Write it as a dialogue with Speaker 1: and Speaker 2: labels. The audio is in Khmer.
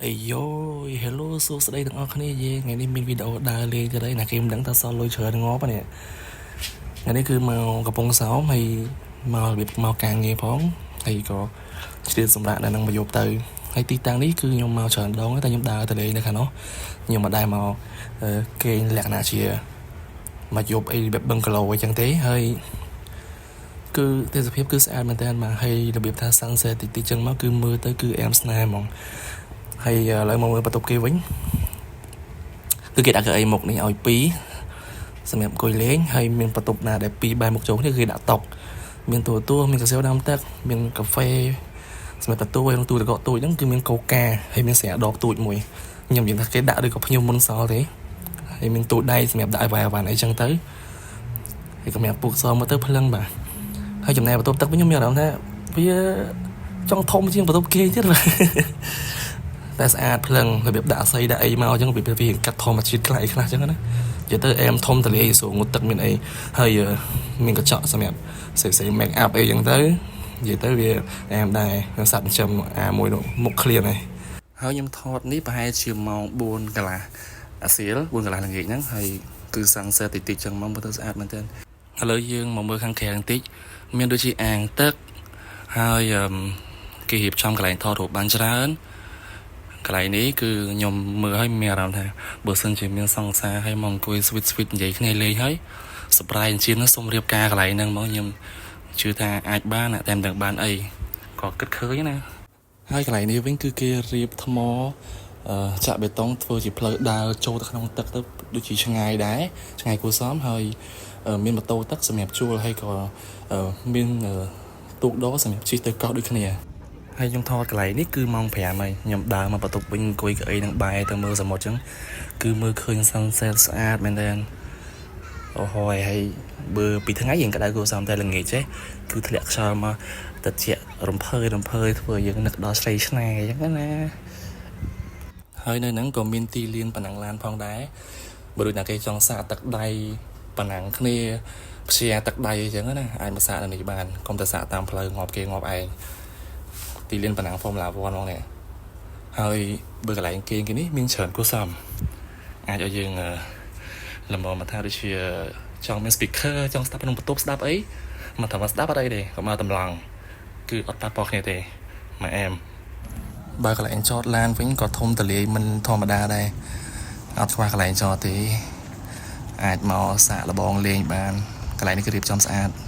Speaker 1: អាយ៉ូ Hello សួស្តីទាំងអស់គ្នាយេថ្ងៃនេះមានវីដេអូដើរលេងទៅហើយណាគេមិនដឹងថាសល់លុយច្រើនងាប់នេះថ្ងៃនេះគឺមកកំពង់សោមហើយមករបៀបមកការងារផងហើយក៏ឆ្លៀតសម្រាប់នៅនឹងមកយប់ទៅហើយទីតាំងនេះគឺខ្ញុំមកច្រើនដងតែខ្ញុំដើរទៅលេងនៅខាងនោះខ្ញុំមិនដែលមកគេងលក្ខណៈជាមកយប់អីបែបបឹងកាឡូអីចឹងទេហើយគឺទេសភាពគឺស្អាតមែនតើបាទហើយរបៀបថា sunset តិចតិចចឹងមកគឺមើលទៅគឺអែមស្នេហ៍ហ្មងហើយឥឡូវមកមើលបន្ទប់គេវិញគឺគេដាក់កៅអីមុខនេះឲ្យពីរសម្រាប់អង្គុយលេងហើយមានបន្ទប់ណាដែលពីរបែរមុខចូលគ្នាគឺគេដាក់តុមានទូទួមានកាសែវដាំទឹកមានកាហ្វេសម្រាប់ទទួលហើយក្នុងទូទឹកកកទូចហ្នឹងគឺមានកូកាហើយមានស្រាដបទូចមួយខ្ញុំនិយាយថាគេដាក់ឬក៏ភ្ញៀវមុនសល់ទេហើយមានទូដៃសម្រាប់ដាក់អីវ៉ាវ៉ាន់អីចឹងទៅហើយក៏មានពូកសមើលទៅភ្លឹងបាទហើយចំណែកបន្ទប់ទឹកវិញខ្ញុំមានអារម្មណ៍ថាវាចង់ធំជាងបន្ទប់គេទៀតបាទ តែស្អាតភ្លឹងរបៀបដាក់អស័យដាក់អីមកអញ្ចឹងវាវាកាត់ធម្មជាតិខ្លះអីខ្លះអញ្ចឹងណានិយាយទៅអែមធំតលាយស្រួលងូតទឹកមានអីហើយមានកញ្ចក់សម្រាប់សេសេ make up អីអញ្ចឹងទៅនិយាយទៅវាអែមដែរសត្វចិញ្ចឹមអាមួយនោះមុខឃ្លានហើយហើយខ្ញុំថតនេះប្រហែលជាម៉ោង4កន្លះអាសៀល4កន្លះល្ងាចហ្នឹងហើយគឺ sunset តិចតិចចឹងមកមើលទៅស្អាតមែនទែនឥឡូវយើងមកមើលខាងក្រៅបន្តិចមានដូចជាអាងទឹកហើយគេរៀបចំកន្លែងថតរូបបានច្រើន កន្លែងនេះគឺខ្ញុំមើលឲ្យមានអារម្មណ៍ថាបើសិនជាមានសង្សារឲ្យមកអង្គុយ sweet sweet និយាយគ្នាលេងហើយ surprise អញ្ជើញសុំរៀបការកន្លែងហ្នឹងមកខ្ញុំជឿថាអាចបានតែមិនដឹងបានអីក៏គិតឃើញណាហើយកន្លែងនេះវិញគឺគេរៀបថ្មអឺចាក់បេតុងធ្វើជាផ្លូវដើរចូលទៅក្នុងទឹកទៅដូចជាឆ្ងាយដែរឆ្ងាយគួរសមហើយមានម៉ូតូទឹកសម្រាប់ជួលហើយក៏មានទូកដសម្រាប់ជិះទៅកោះដូចគ្នា ហើយខ្ញុំថតកន្លែងនេះគឺម៉ោង5ហើយខ្ញុំដើរមកបន្ទប់វិញអង្គុយកៅអីនឹងបែរទៅមើលសមុទ្រចឹងគឺមើលឃើញ sunset ស្អាតមែនទែនអូហយហើយបើពីថ្ងៃយើងក្តៅគួរសមតែល្ងាចចេះគឺធ្លាក់ខ្យល់មកតិចរំភើយរំភើយធ្វើឲ្យយើងនឹកដល់ស្រីស្នេហ៍អញ្ចឹងណាហើយនៅហ្នឹងក៏មានទីលានប៉ណ្ណឹងឡានផងដែរបើដូចណាគេចង់សាកទឹកដៃប៉ណ្ណឹងគ្នាព្យាទឹកដៃអញ្ចឹងណាអាចមកសាកនៅនេះបានកុំតែសាកតាមផ្លូវងាប់គេងាប់ឯង ទីលានប៉ណ្ណឹង Formula 1ហ្មងនេះហើយបើកន្លែងគេងគេនេះមានច្រើនគួរសមអាចឲ្យយើងលំមកថាដូចជាចង់មាន speaker ចង់ស្ដាប់ក្នុងបន្ទប់ស្ដាប់អីមកថាមកស្ដាប់អត់អីទេក៏មកតម្លង់គឺអត់ប៉ះពាល់គ្នាទេមកអែមបើកន្លែងចតឡានវិញក៏ធំទលាយមិនធម្មតាដែរអត់ខ្វះកន្លែងចតទេអាចមកសាកល្បងលេងបានកន្លែងនេះគឺរៀបចំស្អាត។